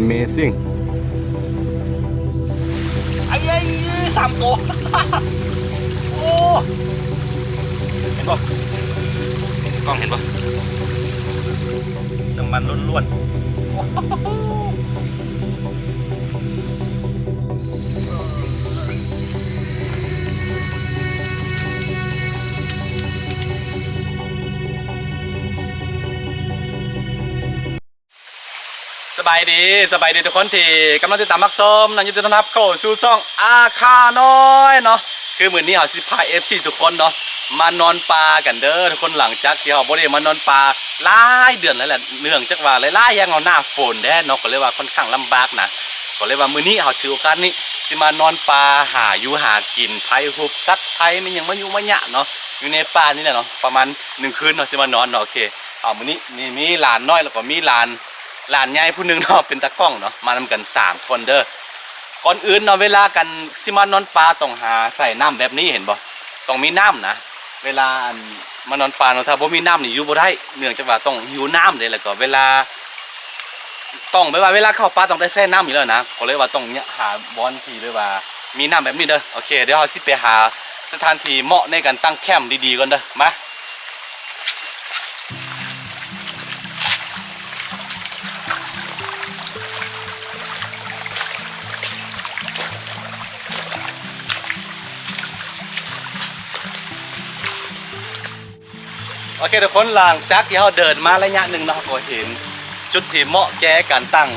Amazing ໄອ້ ໄອ້ ສາມໂຕ ໂອ້ ເຫັນບໍ່ ກ້ອງເຫັນບໍ່ ນ້ຳມັນລ້ວນໆ. ສະບາຍດີ ສະບາຍດີທຸກຄົນທີ່ກຳລັງຕິດຕາມຮັບຊົມເນາະ ຍິນດີຕ້ອນຮັບເຂົ້າສູ່ຊ່ອງອາຄານ້ອຍເນາະ. ຄືມື້ນີ້ເຮົາຊິພາເອັຟຊີທຸກຄົນເນາະ ມານອນປ່າກັນເດີທຸກຄົນ. ຫຼັງຈາກທີ່ເຮົາບໍ່ໄດ້ມານອນປ່າຫຼາຍເດືອນແລ້ວແຫຼະ ເນື່ອງຈາກວ່າຫຼາຍໆຢ່າງເນາະ ໜ້າຝົນແດ່ເນາະ ກໍເລີຍວ່າຄ່ອນຂ້າງລຳບາກນະ ກໍເລີຍວ່າມື້ນີ້ເຮົາຖືໂອກາດນີ້ຊິມານອນປ່າ ຫາຢູ່ຫາກິນ ໄຖຮູບສັດ ໄຖແມ່ນຫຍັງມາຍຸມາຍະເນາະ ຢູ່ໃນປ່ານີ້ແຫຼະເນາະ ປະມານໜຶ່ງຄືນເນາະ ຊິມານອນເນາະ. ໂອເຄ ເອົາ ມື້ນີ້ນີ້ມີຫຼານນ້ອຍ ແລ້ວກໍມີຫຼານ ຫຼານໃຫຍ່ຜູ້ໜຶ່ງເນາະ ເປັນຕາກ້ອງເນາະ ມານຳກັນສາມຄົນເດີ. ກ່ອນອື່ນເນາະ ເວລາກັນຊິມານອນປ່າຕ້ອງຫາໃສ່ນ້ຳແບບນີ້ ເຫັນບໍ່ ຕ້ອງມີນ້ຳນະ. ເວລາ ອັນ ມານອນປ່າເນາະ ຖ້າບໍ່ມີນ້ຳນີ້ຢູ່ບໍ່ໄດ້ ເນື່ອງຈາກວ່າຕ້ອງຫິວນ້ຳເດ້ ແລ້ວກໍເວລາ ຕ້ອງແບບວ່າເວລາເຂົ້າປ່າຕ້ອງໄດ້ແຊ່ນ້ຳຢູ່ແລ້ວນະ ກໍເລີຍວ່າຕ້ອງຫາບ່ອນທີ່ແບບວ່າມີນ້ຳແບບນີ້ເດີ. ໂອເຄ ດຽວເຮົາຊິໄປຫາສະຖານທີ່ເໝາະໃນການຕັ້ງແຄມດີໆກ່ອນເດີ ມາ. ໂອເຄທຸກຄົນ ຫຼັງຈາກທີ່ເຮົາເດີນມາໄລຍະໜຶ່ງເນາະ ເຮົາກໍເຫັນຈຸດທີ່ເໝາະແກ່ການຕັ້ງ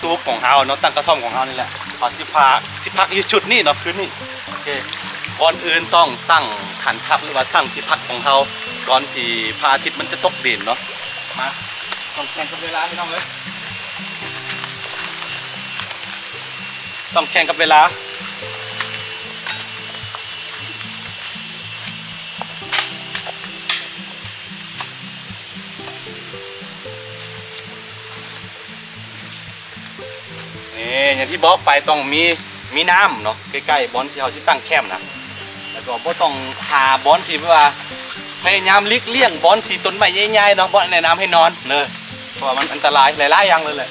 ຕູບຂອງເຮົາເນາະ ຕັ້ງກະທ່ອມຂອງເຮົານີ້ແຫຼະ. ເຮົາຊິພັກ ຊິພັກຢູ່ຈຸດນີ້ເນາະ ຄືນນີ້. ໂອເຄ ກ່ອນອື່ນຕ້ອງສ້າງຖານທັບ ຫຼືວ່າສ້າງທີ່ພັກຂອງເຮົາ ກ່ອນທີ່ພະອາທິດມັນຈະຕົກດິນເນາະ. ມາ ຕ້ອງແຂ່ງກັບເວລາພີ່ນ້ອງເອີຍ ຕ້ອງແຂ່ງກັບເວລາ. ນີ້ ຢ່າງທີ່ບອກໄປ ຕ້ອງມີ ມີນ້ຳເນາະ ໃກ້ໆບ່ອນທີ່ເຮົາຊິຕັ້ງແຄມນະ ແລ້ວກໍບໍ່ຕ້ອງຫາບ່ອນທີ່ແບບວ່າ ພະຍາຍາມຫຼີກລ່ຽງບ່ອນທີ່ຕົ້ນໄມ້ໃຫຍ່ໆເນາະ ບໍ່ແນະນຳໃຫ້ນອນເດີ ເພາະວ່າມັນອັນຕະລາຍຫຼາຍໆຢ່າງເລີຍແຫຼະ.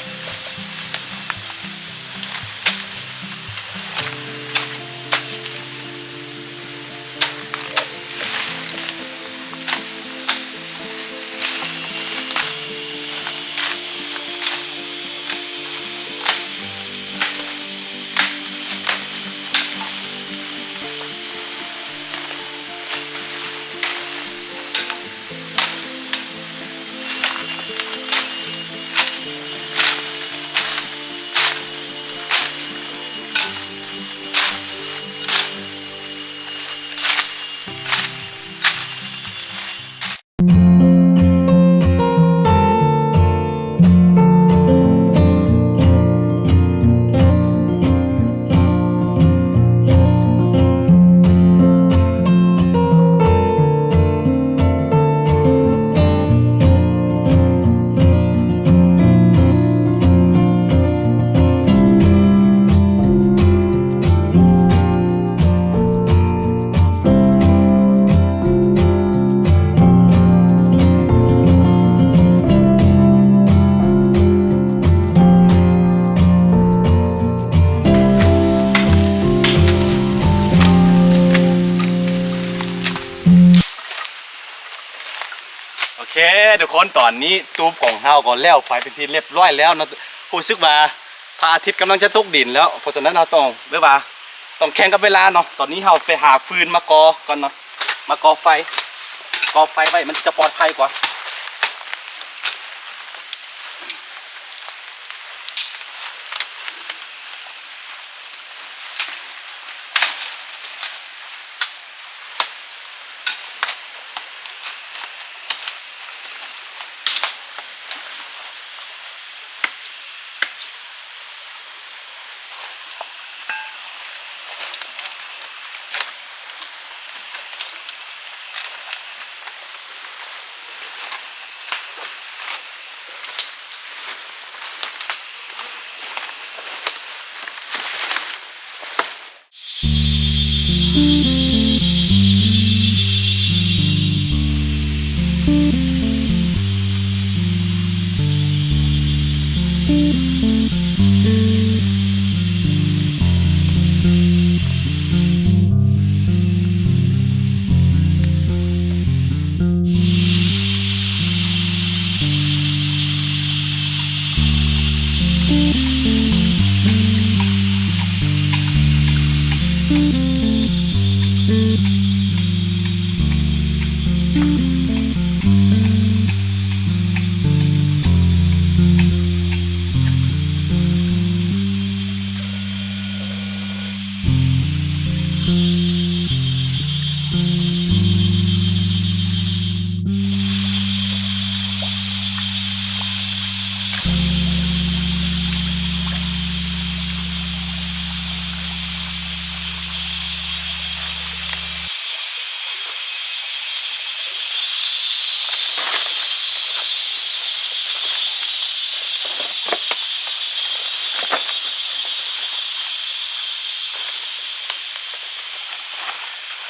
ໂອເຄທຸກຄົນ ຕອນນີ້ຕູບຂອງເຮົາກໍແລ້ວໄປເປັນທີ່ລຽບຮ້ອຍແລ້ວເນາະ. ຮູ້ສຶກວ່າພະອາທິດກຳລັງຈະຕົກດິນແລ້ວ ເພາະສະນັ້ນເຮົາຕ້ອງ ແບບວ່າ ຕ້ອງແຂ່ງກັບເວລາເນາະ. ຕອນນີ້ເຮົາໄປຫາຟືນມາກໍ່ກ່ອນເນາະ ມາກໍ່ໄຟ ກໍ່ໄຟໄວ້ມັນຈະປອດໄພກວ່າ.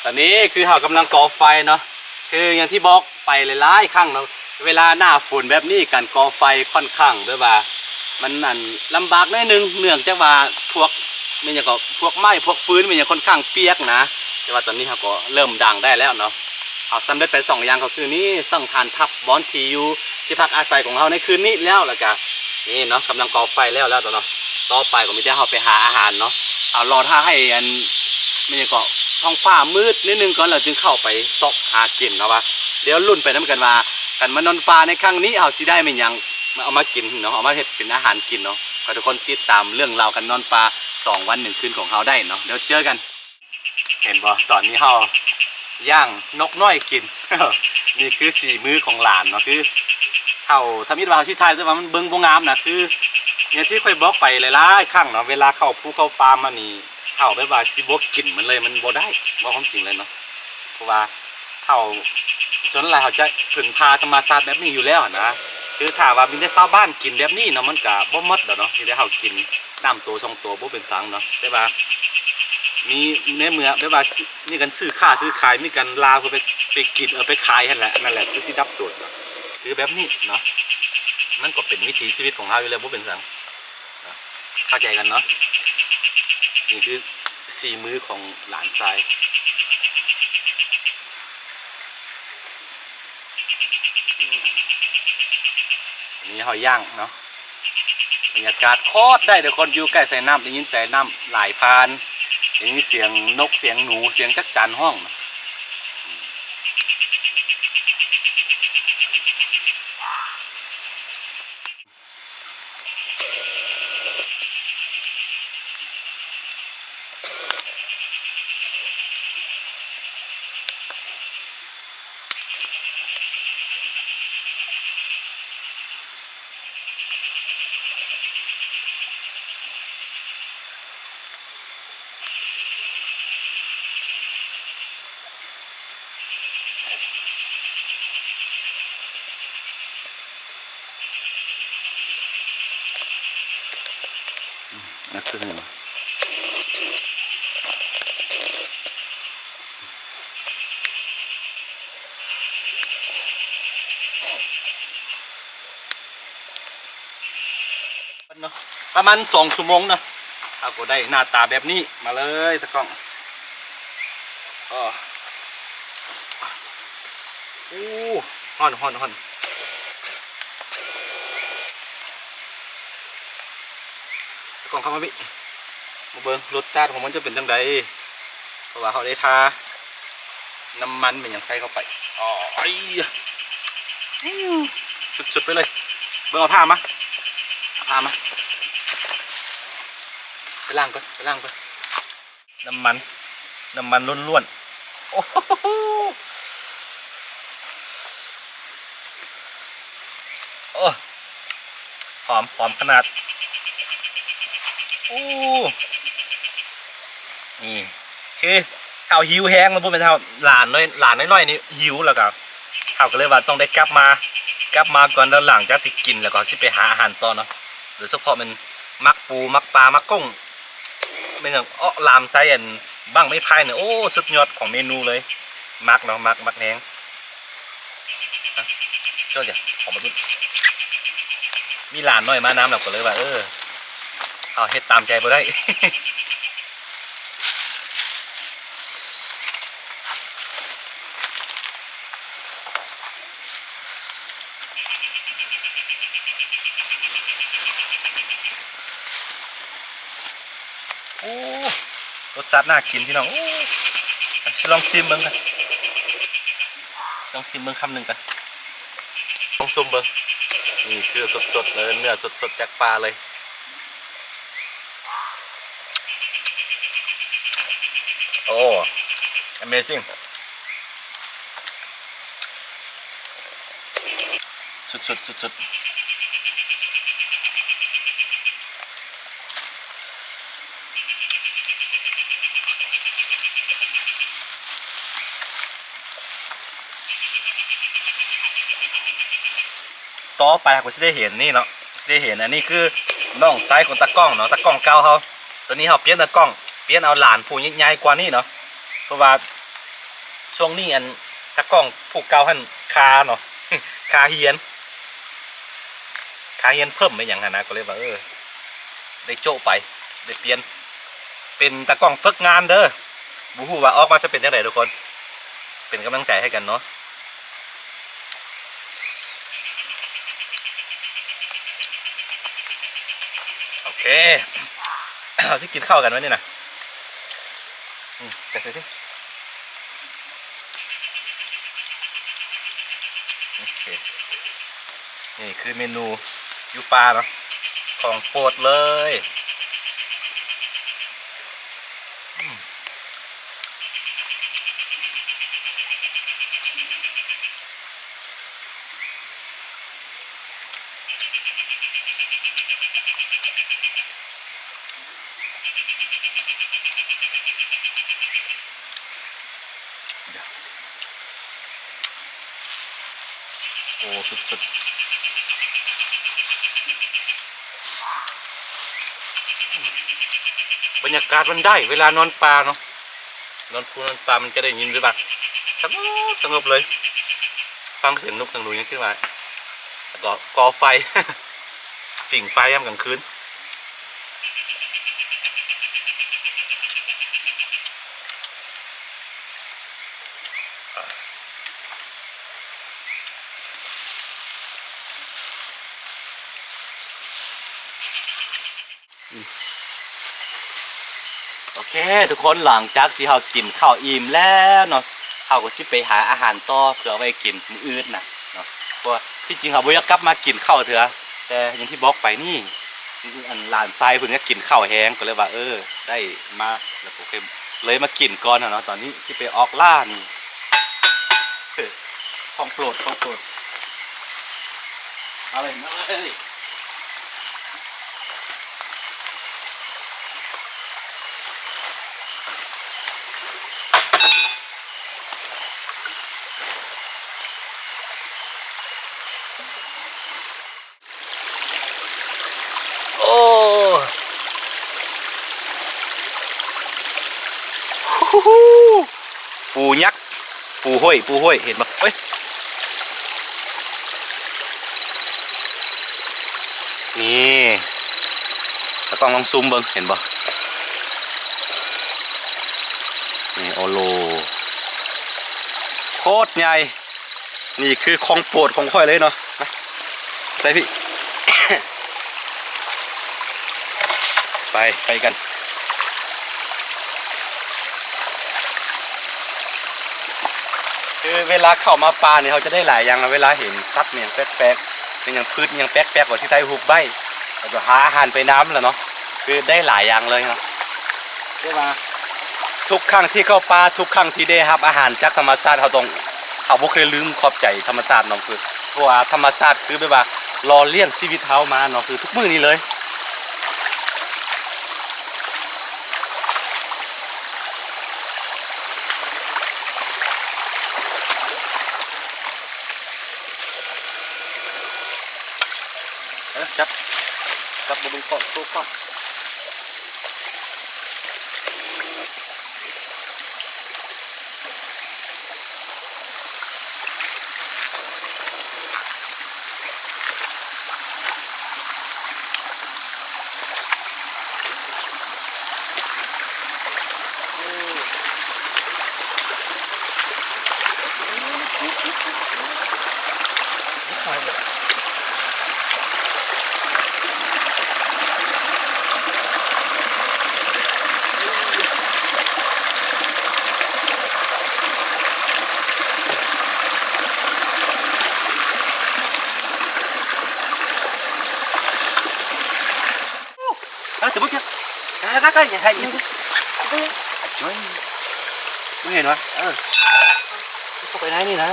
ຕອນນີ້ຄືເຮົາກຳລັງກໍ່ໄຟເນາະ ຄືຢ່າງທີ່ບອກໄປຫຼາຍໆຄັ້ງເນາະ ເວລາໜ້າຝົນແບບນີ້ ການກໍ່ໄຟຂ້ອນຂ້າງແບບວ່າ ມັນ ອັນ ລຳບາກໜ້ອຍໜຶ່ງ ເນື່ອງຈາກວ່າພວກ ແມ່ນຫຍັງກໍ ພວກໄມ້ ພວກຟືນ ແມ່ນຫຍັງຂ້ອນຂ້າງປຽກນະ ແຕ່ວ່າຕອນນີ້ເຮົາກໍເລີ່ມດາງໄດ້ແລ້ວເນາະ. ເຮົາສຳເລັດໄປສອງຢ່າງ ກໍຄືນີ້ ສ້າງຖານທັບ ບ່ອນທີ່ຢູ່ ທີ່ພັກອາໄສຂອງເຮົາໃນຄືນນີ້ແລ້ວ ແລ້ວກະນີ້ເນາະ ກຳລັງກໍ່ໄຟແລ້ວແລ້ວເນາະ. ຕໍ່ໄປກໍມີແຕ່ເຮົາໄປຫາອາຫານເນາະ ເອົາລໍຖ້າໃຫ້ອັນ ແມ່ນຫຍັງເກາະ ທ້ອງຟ້າມືດນິດໜຶ່ງກ່ອນ ແລ້ວຈຶ່ງເຂົ້າໄປຊອກຫາກິນເນາະ ວ່າດຽວລຸ້ນໄປນຳກັນວ່າ ການມານອນປ່າໃນຄັ້ງນີ້ ເຮົາຊິໄດ້ແມ່ນຫຍັງ ມາ ເອົາມາກິນເນາະ ເອົາມາເຮັດເປັນອາຫານກິນເນາະ. ກໍທຸກຄົນຕິດຕາມເລື່ອງລາວການນອນປ່າສອງວັນໜຶ່ງຄືນຂອງເຮົາໄດ້ເນາະ. ດຽວເຈີກັນ. ເຫັນບໍ່ ຕອນນີ້ເຮົາຍ່າງນົກນ້ອຍກິນ ນີ້ຄືສີມືຂອງຫຼານເນາະ. ຄືເຮົາ ທຳອິດວ່າເຮົາຊິຖ່າຍ ແຕ່ວ່າມັນເບິ່ງບໍ່ງາມນະ. ຄືຢ່າງທີ່ຂ້ອຍບອກໄປຫຼາຍໆຄັ້ງເນາະ ເວລາເຂົ້າພູເຂົ້າປ່າມານີ້ ເຮົາແບບວ່າຊິບໍ່ກິນມັນເລີຍ ມັນບໍ່ໄດ້ ເວົ້າຄວາມຈິງເລີຍເນາະ. ເພາະວ່າເຮົາ ສ່ວນຫຼາຍເຮົາຈະເພິ່ງພາທຳມະຊາດແບບນີ້ຢູ່ແລ້ວຫັ້ນນະ. ຄືຖ້າວ່າມີແຕ່ຊາວບ້ານກິນແບບນີ້ເນາະ ມັນກະບໍ່ໝົດດອກເນາະ ມີແຕ່ເຮົາກິນ ນ້ຳໂຕສອງໂຕບໍ່ເປັນສັງເນາະ ແຕ່ວ່າມີໃນເມື່ອແບບວ່າມີການຊື້ຄ້າຊື້ຂາຍ ມີການລ່າເພື່ອໄປ ໄປກິນ ເອີ ໄປຂາຍຫັ້ນແຫຼະ ອັນນັ້ນແຫຼະຄືຊິດັບສູນເນາະ. ຄືແບບນີ້ເນາະ ມັນກໍເປັນວິຖີຊີວິດຂອງເຮົາຢູ່ແລ້ວ ບໍ່ເປັນສັງເນາະ ເຂົ້າໃຈກັນເນາະ. ນີ້ຄືສີມືຂອງຫຼານຊາຍ. ອັນນີ້ເຮົາຍ່າງເນາະ ບັນຍາກາດໂຄດໄດ້ເດີ້ ຄົນຢູ່ໃກ້ສາຍນ້ຳ ໄດ້ຍິນສາຍນ້ຳໄຫຼຜ່ານ ໄດ້ຍິນສຽງນົກ ສຽງໜູ ສຽງຈັກຈັ່ນຮ້ອງ. ອືມ ອັນນັ້ນຄືຫຍັງວະ? ເນາະ ປະມານສອງຊົ່ວໂມງເນາະ ເຮົາກໍໄດ້ໜ້າຕາແບບນີ້ມາເລີຍຕາກ້ອງ. ໂອ້ ໂອ້ ຮ້ອນ ຮ້ອນ ຮ້ອນ ຕາກ້ອງເຂົ້າມາພີ່ ມາເບິ່ງລົດຊາດຂອງມັນຈະເປັນຈັ່ງໃດ ເພາະວ່າເຮົາໄດ້ທາ ນ້ຳມັນແມ່ນຫຍັງໃສ່ເຂົ້າໄປ. ໂອ້ຍ ສຸດໆ ໄປເລີຍ. ເບິ່ງ ເອົາຜ້າມາ ເອົາຜ້າມາ ໄປລ້າງກ່ອນ ໄປລ້າງກ່ອນ. ນ້ຳມັນ ນ້ຳມັນລ້ວນໆ. ໂອ້ໂຫ ໂອ້ ຫອມ ຫອມຂະໜາດ. ໂອ້ ນີ້ຄືເຮົາຫິວແຮງ ບໍ່ແມ່ນເຮົາ ຫຼານນ້ອຍ ຫຼານນ້ອຍໆນີ້ຫິວ ແລ້ວກໍເຮົາກໍເລີຍວ່າຕ້ອງໄດ້ກັບມາ ກັບມາກ່ອນ ແລ້ວຫຼັງຈາກທີ່ກິນແລ້ວກໍຊິໄປຫາອາຫານຕໍ່ເນາະ. ໂດຍສະເພາະແມ່ນໝາກປູ ໝາກປາ ໝາກກົ້ງ ແມ່ນຫຍັງ ເອາະ ລາມໄຊ ອັນ ບັ້ງໄມ້ໄຜ່ນີ້ ໂອ້ ສຸດຍອດຂອງເມນູເລີຍ. ມັກເນາະ ມັກ ມັກແຮງ. ເຈົ້າຈະເອົາມາດຸນ ມີຫຼານນ້ອຍມານຳ ແລ້ວກໍເລີຍວ່າ ເອີ ເຮົາເຮັດຕາມໃຈບໍ່ໄດ້. ໂອ້ ລົດຊາດໜ້າກິນພີ່ນ້ອງ. ໂອ້ ຊິລອງຊີມເບິ່ງກ່ອນ ຊິລອງຊີມເບິ່ງຄຳໜຶ່ງກ່ອນ. ລອງຊຸມເບິ່ງ ນີ້ຄືສົດໆເລີຍ ເນື້ອສົດໆຈາກປ່າເລີຍ. ໂອ້ amazing ສຸດໆ ສຸດໆ. ຕໍ່ໄປເຮົາກໍຊິໄດ້ເຫັນນີ້ເນາະ ຊິໄດ້ເຫັນ ອັນນີ້ຄືນ້ອງຊາຍຂອງຕາກ້ອງເນາະ ຕາກ້ອງເກົ່າເຮົາ. ຕອນນີ້ເຮົາປ່ຽນຕາກ້ອງ ປ່ຽນເອົາຫຼານຜູ້ໃຫຍ່ກວ່ານີ້ເນາະ ເພາະວ່າຊ່ວງນີ້ອັນຕາກ້ອງຜູ້ເກົ່າຫັ້ນຄາເນາະ ຄາຮຽນ ຄາຮຽນເພີ່ມໄປຫຍັງຫັ້ນນະ ກໍເລີຍວ່າ ເອີ ໄດ້ໂຈະໄປ ໄດ້ປ່ຽນເປັນຕາກ້ອງຝຶກງານເດີ. ບໍ່ຮູ້ວ່າອອກມາຈະເປັນຈັ່ງໃດທຸກຄົນ ເປັນກຳລັງໃຈໃຫ້ກັນເນາະ. ໂອເຄ ເຮົາຊິກິນເຂົ້າກັນມື້ນີ້ນະ. ອືມ ກະຊິ ໂອເຄ ນີ້ຄືເມນູຢູ່ປ່າເນາະ ຂອງໂປດເລີຍ. ອືມ ໂອ້ ສຸດໆ ບັນຍາກາດມັນໄດ້ເວລານອນປ່າເນາະ ນອນພູນອນປ່າ ມັນຈະໄດ້ຍິນແບບວ່າສະຫງົບ ສະຫງົບເລີຍ ຟັງສຽງນົກສຽງໜູຍັງຄິດວ່າ ແລ້ວກໍກໍ່ໄຟ ຜິງໄຟຍາມກາງຄືນ. ໂອເຄ ທຸກຄົນ ຫຼັງຈາກທີ່ເຮົາກິນເຂົ້າອີ່ມແລ້ວເນາະ ເຮົາກໍຊິໄປຫາອາຫານຕໍ່ ເພື່ອເອົາໄວ້ກິນມື້ອື່ນນະເນາະ. ເພາະວ່າທີ່ຈິງເຮົາບໍ່ຢາກກັບມາກິນເຂົ້າເທື່ອ ແຕ່ຢ່າງທີ່ບອກໄປນີ້ ອັນຫຼານຊາຍເພິ່ນກໍກິນເຂົ້າແຮງ ກໍເລີຍວ່າ ເອີ ໄດ້ມາ ແລ້ວກໍເລີຍມາກິນກ່ອນນະເນາະ. ຕອນນີ້ຊິໄປອອກລ່ານີ້ ຂອງໂປດ ຂອງໂປດ ເອົາເລີຍ ເອົາເລີຍ. ໂອ້ ໂອ້ໂຫ ປູຍັກ ປູຫ້ວຍ ປູຫ້ວຍ ເຫັນບໍ່? ເອີຍ ນີ້ ຕາກ້ອງລອງຊູມເບິ່ງ ເຫັນບໍ່? ນີ້ ໂອ້ໂຫຼ ໂຄດໃຫຍ່. ນີ້ຄືຂອງໂປດຂອງຂ້ອຍເລີຍເນາະ ມາ ໃສ່ພີ້ ໄປ ໄປກັນ. ຄືເວລາເຂົ້າມາປ່ານີ້ ເຮົາຈະໄດ້ຫຼາຍຢ່າງນະ ເວລາເຫັນສັດອີ່ຫຍັງແປກໆ ເປັນຫຍັງ ພືດອີ່ຫຍັງແປກໆ ກໍຊິຖ່າຍຮູບໄວ້ ແລ້ວກໍຫາອາຫານໄປນຳລະເນາະ ຄືໄດ້ຫຼາຍຢ່າງເລີຍເນາະ. ແຕ່ວ່າທຸກຄັ້ງທີ່ເຂົ້າປ່າ ທຸກຄັ້ງທີ່ໄດ້ຮັບອາຫານຈາກທຳມະຊາດ ເຮົາຕ້ອງ ເຮົາບໍ່ເຄີຍລືມຂອບໃຈທຳມະຊາດເນາະ ຄື ເພາະວ່າທຳມະຊາດຄືແບບວ່າຫຼໍ່ລ້ຽງຊີວິດເຮົາມາເນາະ ຄືທຸກມື້ນີ້ເລີຍ. ເອີ ຈັບ ຈັບບໍ່ເບິ່ງກ້ອງ ໂຊກ້ອງ. Tepuk ya. Nah, nah, nah, ya, hai, gitu. Itu ya. Acuan. Lu ya, Noah? Heeh. Itu kok enak ini, nah.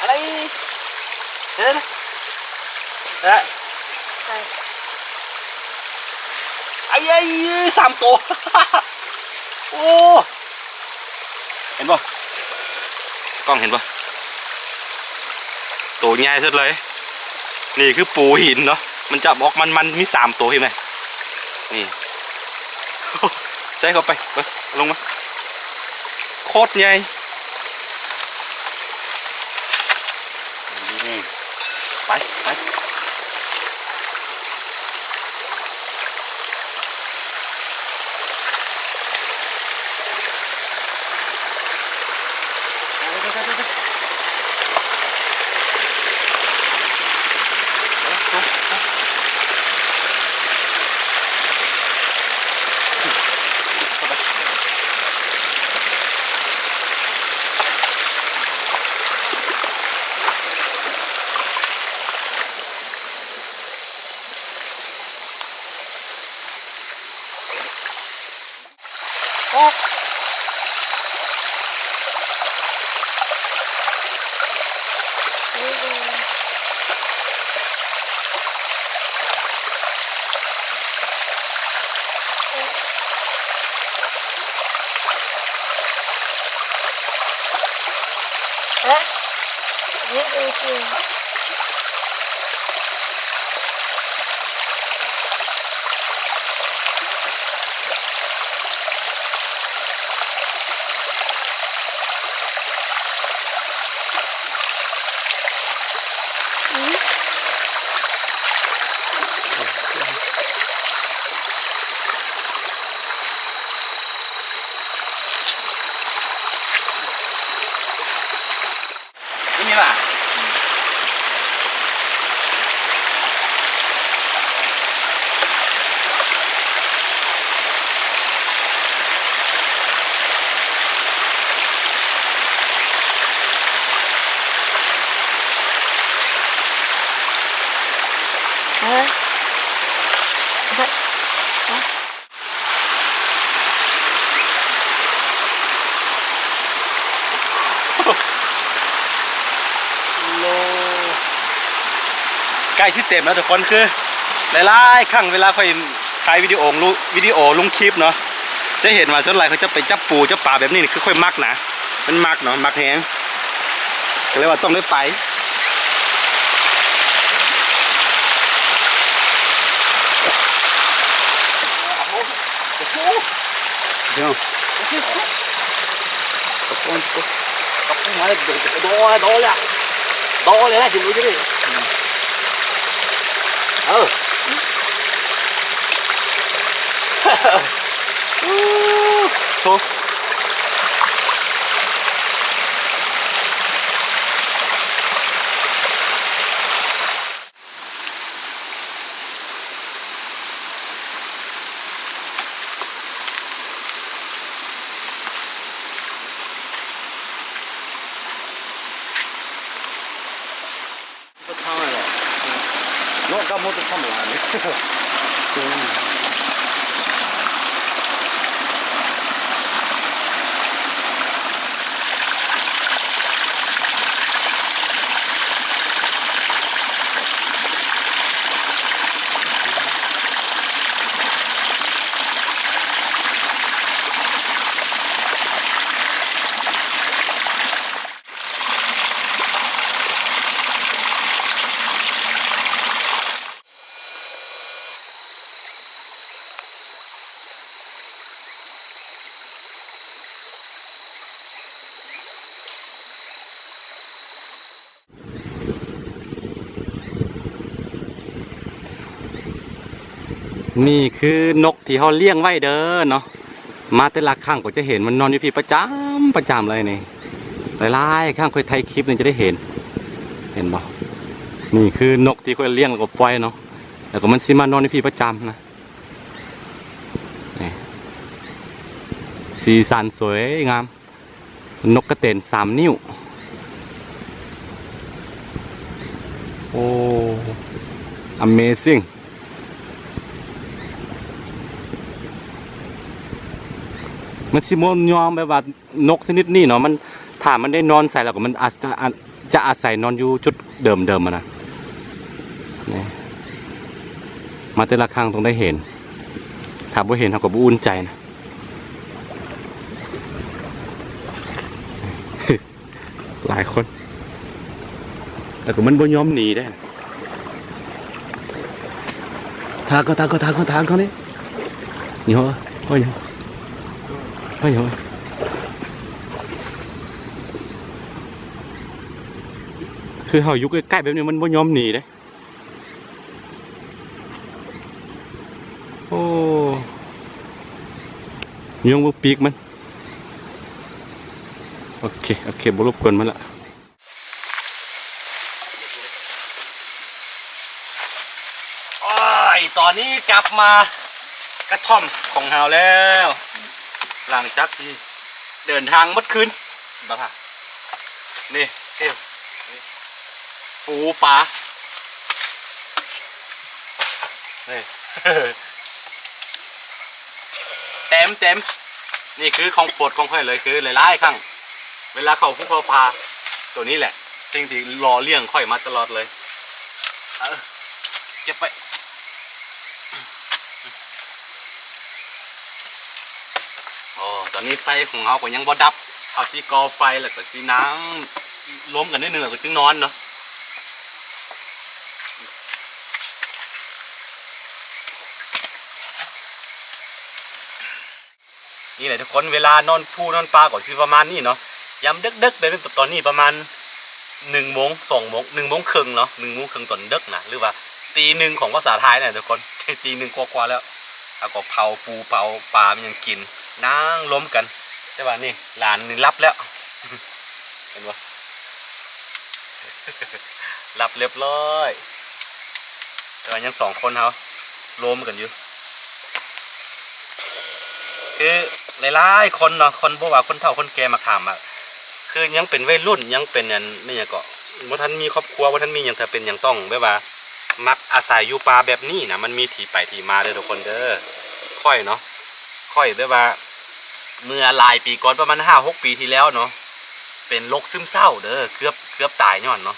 Ada ini. Ya, nah. Ya. Hai. ໄອ້ ສາມໂຕ. ໂອ້ ເຫັນບໍ່? ກ້ອງເຫັນບໍ່? ໂຕໃຫຍ່ສຸດເລີຍ. ນີ້ຄືປູຫີນເນາະ, ມັນຈະອອກມັນໆ ມີສາມໂຕ ເຫັນໄໝ? ນີ້ ໃສ່ເຂົ້າໄປ ເບິ່ງ ເອົາລົງມາ ໂຄດໃຫຍ່. ໄປ ໄປ. ໂລ ໃກ້ຊິເຕັມແລ້ວທຸກຄົນ. ຄືຫຼາຍໆຄັ້ງເວລາຂ້ອຍຖ່າຍວິດີໂອລົງ ວິດີໂອລົງຄລິບເນາະ ຈະເຫັນວ່າສ່ວນຫຼາຍເຂົາຈະໄປຈັບປູຈັບປາແບບນີ້ ນີ້ຄືຂ້ອຍມັກນະ ມັນມັກເນາະ ມັກແຮງ ກໍເລີຍວ່າຕ້ອງໄດ້ໄປ. ເຈົ້າ ກະປຸງ ກະປຸງ ກະປຸງ ມາເລີຍ ໂດ ໂດ ໂດເລີຍ ໂດເລີຍນະ ຊິລຸຍຢູ່ນີ້ ເອີ ໂຊ. ນີ້ຄືນົກທີ່ເຮົາລ້ຽງໄວ້ເດີເນາະ. ມາແຕ່ລະຄັ້ງກໍຈະເຫັນມັນນອນຢູ່ພີ້ປະຈຳ ປະຈຳເລີຍນີ້. ຫຼາຍໆຄັ້ງຂ້ອຍຖ່າຍຄລິບນີ້ຈະໄດ້ເຫັນ ເຫັນບໍ່? ນີ້ຄືນົກທີ່ຂ້ອຍລ້ຽງແລ້ວກໍປ່ອຍເນາະ ແລ້ວກໍມັນຊິມານອນຢູ່ພີ້ປະຈຳນະ. ນີ້ ສີສັນສວຍງາມ. ນົກກະເຕັນສາມນິ້ວ. ໂອ້ ອາເມຊິງ. ມັນຊິບໍ່ຍອມແບບວ່ານົກຊະນິດນີ້ເນາະ ມັນ ຖ້າມັນໄດ້ນອນໃສ່ແລ້ວກໍມັນອາດຈະ ອາດຈະອາໄສນອນຢູ່ຈຸດເດີມໆຫັ້ນນະ. ນີ້ ມາແຕ່ລະຄັ້ງຕ້ອງໄດ້ເຫັນ ຖ້າບໍ່ເຫັນເຮົາກໍບໍ່ອຸ່ນໃຈນະ. ຫຼາຍຄົນ ແລ້ວກໍມັນບໍ່ຍອມໜີເດ້. ທາງເຂົ້າ ທາງເຂົ້າ ທາງເຂົ້າ ທາງເຂົ້ານີ້ ນີ້ ໂອ້ຍ ໂອ້ຍ ໂອ້ຍ ຄືເຮົາຢູ່ໃກ້ໆແບບນີ້ມັນບໍ່ຍອມໜີເດ້. ໂອ້ ຍົງເບິ່ງປີກມັນ. ໂອເຄ ໂອເຄ ບໍ່ລົບກວນມັນລະ. ໂອ້ຍ ຕອນນີ້ກັບມາກະທ່ອມຂອງເຮົາແລ້ວ ຫຼັງຈາກທີ່ເດີນທາງໝົດຄືນ. ເຫັນບໍ່ຄະ? ນີ້ ຊິລ ນີ້ ປູປາ ນີ້ ເຕັມໆ. ນີ້ຄືຂອງໂປດຂອງຂ້ອຍເລີຍ ຄືຫຼາຍໆຄັ້ງ ເວລາເຂົ້າພູເຂົ້າປ່າ ໂຕນີ້ແຫຼະ ສິ່ງທີ່ຫຼໍ່ລ້ຽງຂ້ອຍມາຕະຫຼອດເລີຍ. ເອີ ເກັບໄປ. ໂອ້ ຕອນນີ້ໄຟຂອງເຮົາກໍຍັງບໍ່ດັບ ເຮົາຊິກໍ່ໄຟ ແລ້ວກໍຊິນັ່ງລົມກັນໜ້ອຍໜຶ່ງ ແລ້ວກໍຈຶ່ງນອນເນາະ. ນີ້ແຫຼະທຸກຄົນ ເວລານອນພູນອນປ່າກໍຊິປະມານນີ້ເນາະ ຍາມເດິກໆ ແບບນີ້ ຕອນນີ້ປະມານໜຶ່ງໂມງ ສອງໂມງ ໜຶ່ງໂມງເຄິ່ງເນາະ ໜຶ່ງໂມງເຄິ່ງຕອນເດິກນະ ຫຼືວ່າຕີໜຶ່ງຂອງພາສາໄທນະທຸກຄົນ ຕີໜຶ່ງກວ່າໆແລ້ວ ເຮົາກໍເຜົາປູເຜົາປາ ມີຫຍັງກິນ ນັ່ງລົມກັນ. ແຕ່ວ່ານີ້ຫຼານນີ້ຫຼັບແລ້ວ ເຫັນບໍ່? ຫຼັບລຽບຮ້ອຍ ແຕ່ວ່າຍັງສອງຄົນເຮົາລົມກັນຢູ່. ຄືຫຼາຍໆຄົນເນາະ ຄົນ ບໍ່ວ່າຄົນເຖົ້າຄົນແກ່ ມັກຖາມວ່າ ຄືຍັງເປັນໄວລຸ້ນ ຍັງເປັນອັນ ແມ່ນຫຍັງເກາະ ບໍ່ທັນມີຄອບຄົວ ບໍ່ທັນມີຫຍັງ ຖ້າເປັນຫຍັງຕ້ອງແບບວ່າ ມັກອາໄສຢູ່ປ່າແບບນີ້ນະ ມັນມີທີ່ໄປທີ່ມາເດີທຸກຄົນເດີ. ຂ້ອຍເນາະ ຂ້ອຍແບບວ່າ ເມື່ອຫຼາຍປີກ່ອນ ປະມານຫ້າຫົກປີທີ່ແລ້ວເນາະ ເປັນໂລກຊຶມເສົ້າເດີ ເກືອບ ເກືອບຕາຍຍ້ອນເນາະ.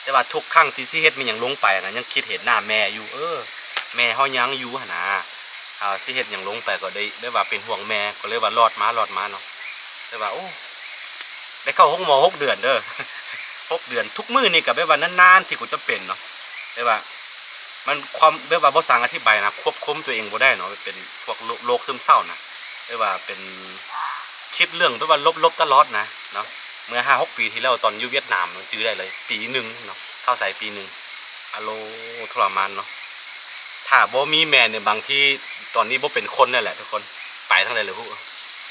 ແຕ່ວ່າທຸກຄັ້ງທີ່ຊິເຮັດແມ່ນຫຍັງລົງໄປນະ ຍັງຄິດເຫັນໜ້າແມ່ຢູ່ ເອີ ແມ່ເຮົາຍັງຢູ່ຫັ້ນນາ ເຮົາຊິເຮັດຫຍັງລົງໄປກໍໄດ້ ແບບວ່າເປັນຫ່ວງແມ່ ກໍເລີຍວ່າລອດມາ ລອດມາເນາະ. ແຕ່ວ່າ ໂອ້ ໄດ້ເຂົ້າໂຮງໝໍຫົກເດືອນເດີ ຫົກເດືອນ ທຸກມື້ນີ້ກໍແບບວ່ານານໆທີ່ກູຈະເປັນເນາະ ແບບວ່າ ມັນຄວາມ ແບບວ່າບໍ່ຊ່າງອະທິບາຍນະ ຄວບຄຸມຕົວເອງບໍ່ໄດ້ເນາະ ເປັນພວກໂລກ ໂລກຊຶມເສົ້ານະ ແບບວ່າເປັນ ຄິດເລື່ອງແບບວ່າລົບໆຕະຫຼອດນະເນາະ. ເມື່ອຫ້າຫົກປີທີ່ແລ້ວ ຕອນຢູ່ຫວຽດນາມ ຈື່ໄດ້ເລີຍ ປີໜຶ່ງເນາະ ເຂົ້າໃສ່ປີໜຶ່ງ ອາໂລ ທໍລະມານເນາະ. ຖ້າບໍ່ມີແມ່ນີ້ ບາງທີຕອນນີ້ບໍ່ເປັນຄົນແລ້ວແຫຼະທຸກຄົນ ໄປທາງໃດລະຮູ້.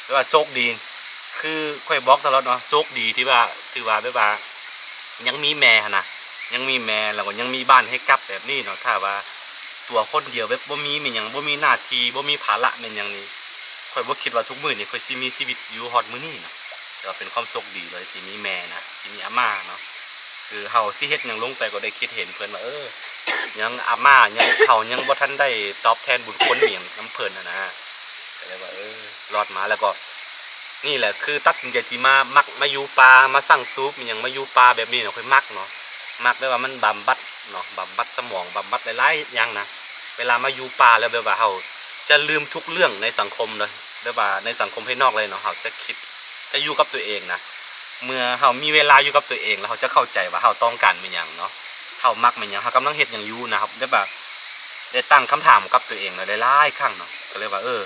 ແຕ່ວ່າໂຊກດີ ຄືຂ້ອຍບອກຕະຫຼອດເນາະ ໂຊກດີທີ່ວ່າ ຖືວ່າແບບວ່າ ຍັງມີແມ່ຫັ້ນນະ ຍັງມີແມ່ ແລ້ວກໍຍັງມີບ້ານໃຫ້ກັບແບບນີ້ເນາະ. ຖ້າວ່າຕົວຄົນດຽວແບບບໍ່ມີແມ່ນຫຍັງ ບໍ່ມີໜ້າທີ່ ບໍ່ມີພາລະແມ່ນຫຍັງນີ້ ຂ້ອຍບໍ່ຄິດວ່າທຸກມື້ນີ້ຂ້ອຍຊິມີຊີວິດຢູ່ຮອດມື້ນີ້ເນາະ. ແຕ່ວ່າເປັນຄວາມໂຊກດີເລີຍທີ່ມີແມ່ນະ ທີ່ມີອາມ່າເນາະ. ຄືເຮົາຊິເຮັດຫຍັງລົງໄປກໍໄດ້ຄິດເຫັນເພິ່ນວ່າ ເອີ ຍັງອາມ່າ ຍັງເຖົ້າ ຍັງບໍ່ທັນໄດ້ຕອບແທນບຸນຄຸນອີ່ຫຍັງນຳເພິ່ນຫັ້ນນະ. ກໍເລີຍວ່າ ເອີ ລອດມາ ແລ້ວກໍ ນີ້ແຫຼະຄືຕັດສິນໃຈທີ່ມາ ມັກມາຢູ່ປ່າ ມາສ້າງຕູບອີ່ຫຍັງ ມາຢູ່ປ່າແບບນີ້ເນາະ ຂ້ອຍມັກເນາະ. ມັກແບບວ່າມັນບຳບັດເນາະ ບຳບັດສະໝອງ ບຳບັດຫຼາຍໆຢ່າງນະ. ເວລາມາຢູ່ປ່າແລ້ວ ແບບວ່າເຮົາຈະລືມທຸກເລື່ອງໃນສັງຄົມເລີຍ ແບບວ່າໃນສັງຄົມພາຍນອກເລີຍເນາະ. ເຮົາຈະຄິດ ຈະຢູ່ກັບຕົວເອງນະ. ເມື່ອເຮົາມີເວລາຢູ່ກັບຕົວເອງແລ້ວ ເຮົາຈະເຂົ້າໃຈວ່າເຮົາຕ້ອງການແມ່ນຫຍັງເນາະ ເຮົາມັກແມ່ນຫຍັງ ເຮົາກຳລັງເຮັດຫຍັງຢູ່ນະ. ແບບວ່າໄດ້ຕັ້ງຄຳຖາມກັບຕົວເອງຫຼາຍໆຄັ້ງເນາະ ກໍເລີຍວ່າ ເອີ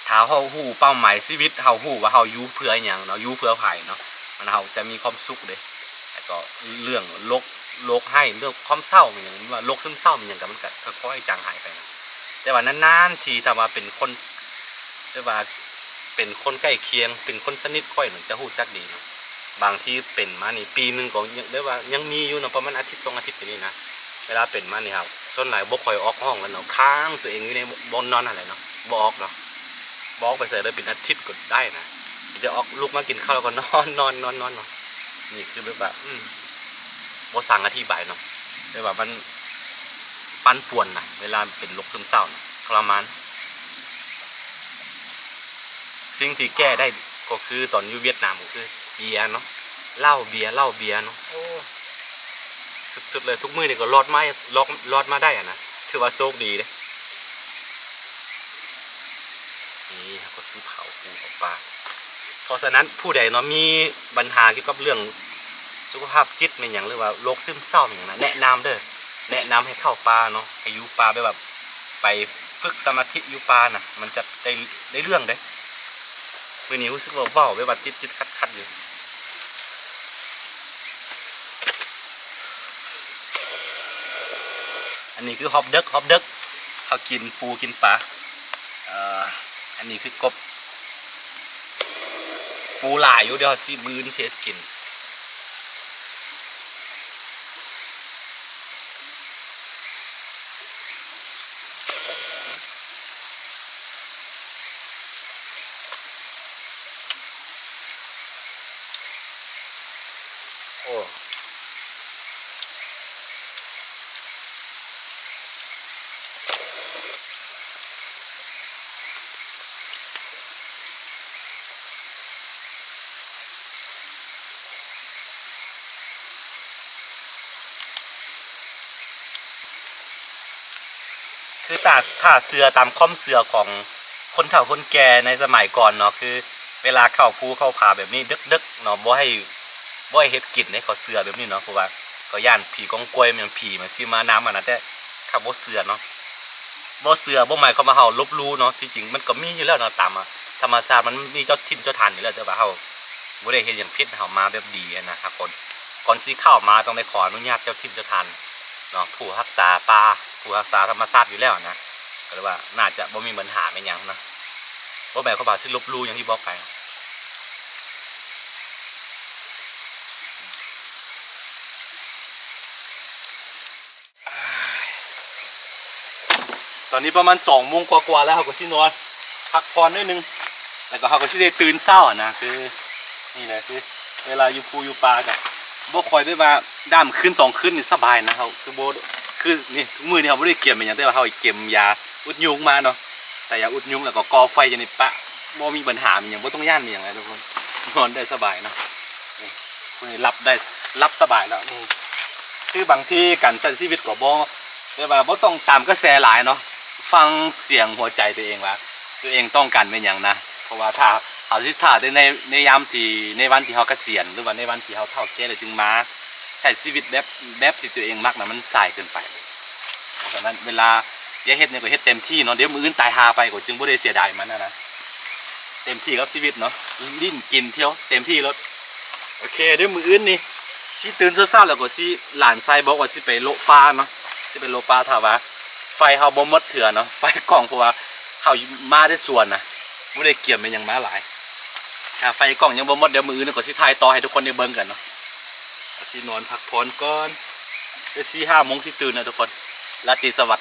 ຖ້າເຮົາຮູ້ເປົ້າໝາຍຊີວິດ ເຮົາຮູ້ວ່າເຮົາຢູ່ເພື່ອຫຍັງເນາະ ຢູ່ເພື່ອໃຜເນາະ ມັນ ເຮົາຈະມີຄວາມສຸກເດ້. ແລ້ວກໍເລື່ອງໂລກ ໂລກຮ້າຍ ເລື່ອງຄວາມເສົ້າແມ່ນຫຍັງ ວ່າໂລກຊຶມເສົ້າແມ່ນຫຍັງ ກໍມັນກໍຄ່ອຍໆຈາງຫາຍໄປນະ. ແຕ່ວ່ານານໆທີ ຖ້າວ່າເປັນຄົນ ແຕ່ວ່າເປັນຄົນໃກ້ຄຽງ ເປັນຄົນສະໜິດຂ້ອຍນັ້ນ ຈະຮູ້ຈັກດີເນາະ. ບາງທີເປັນມານີ້ ປີໜຶ່ງກໍຍັງ ແບບວ່າຍັງມີຢູ່ເນາະ ປະມານອາທິດສອງອາທິດນີ້ນະ. ເວລາເປັນມານີ້ ເຮົາສ່ວນຫຼາຍບໍ່ຄ່ອຍອອກຫ້ອງແລ້ວເນາະ ຄ້າງຕົວເອງຢູ່ໃນບ່ອນນອນຫັ້ນແຫຼະເນາະ ບໍ່ອອກເນາະ ບໍ່ອອກໄປໃສເລີຍ ເປັນອາທິດກໍໄດ້ນະ. ແຕ່ອອກ ລຸກມາກິນເຂົ້າແລ້ວກໍນອນ ນອນ ນອນ ນອນເນາະ. ນີ້ຄືແບບວ່າ ອືມ ບໍ່ຊ່າງອະທິບາຍເນາະ ແຕ່ວ່າມັນປັ່ນປ່ວນນະ ເວລາເປັນໂລກຊຶມເສົ້ານະ ທໍລະມານ. ສິ່ງທີ່ແກ້ໄດ້ກໍຄືຕອນຢູ່ຫວຽດນາມກໍຄືເບຍເນາະ ເຫຼົ້າເບຍ ເຫຼົ້າເບຍເນາະ. ໂອ້ ສຸດໆເລີຍ ທຸກມື້ນີ້ກໍລອດມາ ລອດ ລອດມາໄດ້ຫັ້ນນະ ຖືວ່າໂຊກດີເດ້. ນີ້ເຮົາກໍຊິເຜົາປູເຜົາປາ. ເພາະສະນັ້ນຜູ້ໃດເນາະ ມີບັນຫາກ່ຽວກັບເລື່ອງສຸຂະພາບຈິດແມ່ນຫຍັງ ຫຼືວ່າໂລກຊຶມເສົ້າແມ່ນຫຍັງນະ ແນະນຳເດີ້ ແນະນຳໃຫ້ເຂົ້າປ່າເນາະ ໃຫ້ຢູ່ປ່າ ແບບວ່າໄປຝຶກສະມາທິຢູ່ປ່ານະ ມັນຈະໄດ້ ໄດ້ເລື່ອງເດ້. ມື້ນີ້ຮູ້ສຶກວ່າເວົ້າແບບວ່າຕິດໆຂັດໆຢູ່. ອັນນີ້ຄືຮອບເດິກ ຮອບເດິກ ເຮົາກິນປູກິນປາ. ເອີ ອັນນີ້ຄືກົບ ປູຫຼາຍຢູ່ ດຽວຊິ ມື້ອື່ນຊິເຮັດກິນ. ໂອ້ ຄືຖ້າ ຖ້າເຊື່ອຕາມຄວາມເຊື່ອຂອງຄົນເຖົ້າຄົນແກ່ໃນສະໄໝກ່ອນເນາະ ຄືເວລາເຂົ້າພູເຂົ້າຜາແບບນີ້ເດິກໆເນາະ ບໍ່ໃຫ້ ບໍ່ໃຫ້ເຮັດກິນເດ້ ເຂົາເຊື່ອແບບນີ້ເນາະ. ເພາະວ່າເຂົາຢ້ານຜີກອງກວຍ ແມ່ນຫຍັງ ຜີມັນຊິມານຳຫັ້ນນະ. ແຕ່ເຂົາບໍ່ເຊື່ອເນາະ ບໍ່ເຊື່ອບໍ່ໝາຍຄວາມວ່າເຮົາລົບຫຼູ່ເນາະ. ທີ່ຈິງມັນກໍມີຢູ່ແລ້ວເນາະ ຕາມ ອ່າ ທຳມະຊາດ ມັນມີເຈົ້າຖິ່ນເຈົ້າຖານຢູ່ແລ້ວ ແຕ່ວ່າເຮົາບໍ່ໄດ້ເຮັດຫຍັງຜິດ ເຮົາມາແບບດີຫັ້ນນະ. ເຮົາກໍ ກ່ອນຊິເຂົ້າມາຕ້ອງໄດ້ຂໍອະນຸຍາດເຈົ້າຖິ່ນເຈົ້າຖານເນາະ ຜູ້ຮັກສາປ່າ ຜູ້ຮັກສາທຳມະຊາດຢູ່ແລ້ວຫັ້ນນະ. ກໍເລີຍວ່າໜ້າຈະບໍ່ມີບັນຫາແມ່ນຫຍັງເນາະ ບໍ່ແມ່ນຄວາມວ່າຊິລົບຫຼູ່ຢ່າງທີ່ບອກໄປ. ຕອນນີ້ປະມານສອງໂມງກວ່າໆແລ້ວ ເຮົາກໍຊິນອນພັກຜ່ອນໜ້ອຍໜຶ່ງ ແລ້ວກໍເຮົາກໍຊິໄດ້ຕື່ນເຊົ້າຫັ້ນນະ. ຄືນີ້ແຫຼະ ຄືເວລາຢູ່ພູຢູ່ປ່າກໍບໍ່ຄ່ອຍໄດ້ວ່າ ດາມຄືນສອງຄືນນີ້ສະບາຍນະ. ເຮົາຄືບໍ່ ຄືນີ້ ມື້ນີ້ເຮົາບໍ່ໄດ້ກຽມອີ່ຫຍັງ ແຕ່ວ່າເຮົາກຽມຢາອຸດຍຸງມາເນາະ ແຕ່ຢາອຸດຍຸງ ແລ້ວກໍກໍ່ໄຟຢູ່ໃນປ່າ ບໍ່ມີບັນຫາອີ່ຫຍັງ ບໍ່ຕ້ອງຢ້ານອີ່ຫຍັງເລີຍທຸກຄົນ ນອນໄດ້ສະບາຍເນາະ. ນີ້ ຜູ້ນີ້ຫຼັບໄດ້ ຫຼັບສະບາຍແລ້ວ. ນີ້ ຄືບາງທີການໃຊ້ຊີວິດກໍບໍ່ ແບບວ່າບໍ່ຕ້ອງຕາມກະແສຫຼາຍເນາະ ຟັງສຽງຫົວໃຈຕົວເອງວ່າ ຕົວເອງຕ້ອງການແມ່ນຫຍັງນະ. ເພາະວ່າຖ້າເຮົາຊິຖ້າແຕ່ໃນ ໃນຍາມທີ່ ໃນວັນທີ່ເຮົາກະສຽນ ຫຼືວ່າໃນວັນທີ່ເຮົາເຖົ້າແກ່ແລ້ວຈຶ່ງມາໃຊ້ຊີວິດແບບ ແບບທີ່ຕົວເອງມັກນະ ມັນສາຍເກີນໄປ. ເພາະສະນັ້ນເວລາຢາກເຮັດຫຍັງກໍເຮັດເຕັມທີ່ເນາະ ດຽວມື້ອື່ນຕາຍຫ່າໄປກໍຈຶ່ງບໍ່ໄດ້ເສຍດາຍມັນຫັ້ນນະ. ເຕັມທີ່ກັບຊີວິດເນາະ ຫຼິ້ນກິນທ່ຽວເຕັມທີ່ໂລດ. ໂອເຄ ດຽວມື້ອື່ນນີ້ຊິຕື່ນເຊົ້າໆ ແລ້ວກໍຊິ ຫຼານຊາຍບອກວ່າຊິໄປໂລະປ່າເນາະ ຊິໄປໂລະປ່າ ຖ້າວ່າໄຟເຮົາບໍ່ໝົດເທື່ອເນາະ ໄຟກ້ອງ ເພາະວ່າເຮົາມາແຕ່ສວນນະ ບໍ່ໄດ້ກຽມອີ່ຫຍັງມາຫຼາຍ. ຖ້າໄຟກ້ອງຍັງບໍ່ໝົດ ດຽວມື້ອື່ນກໍຊິຖ່າຍຕໍ່ໃຫ້ທຸກຄົນໄດ້ເບິ່ງກັນເນາະ. ກໍຊິນອນພັກຜ່ອນກ່ອນ ດຽວສີ່ຫ້າໂມງຊິຕື່ນນະທຸກຄົນ. ລາຕີສະຫວັດ.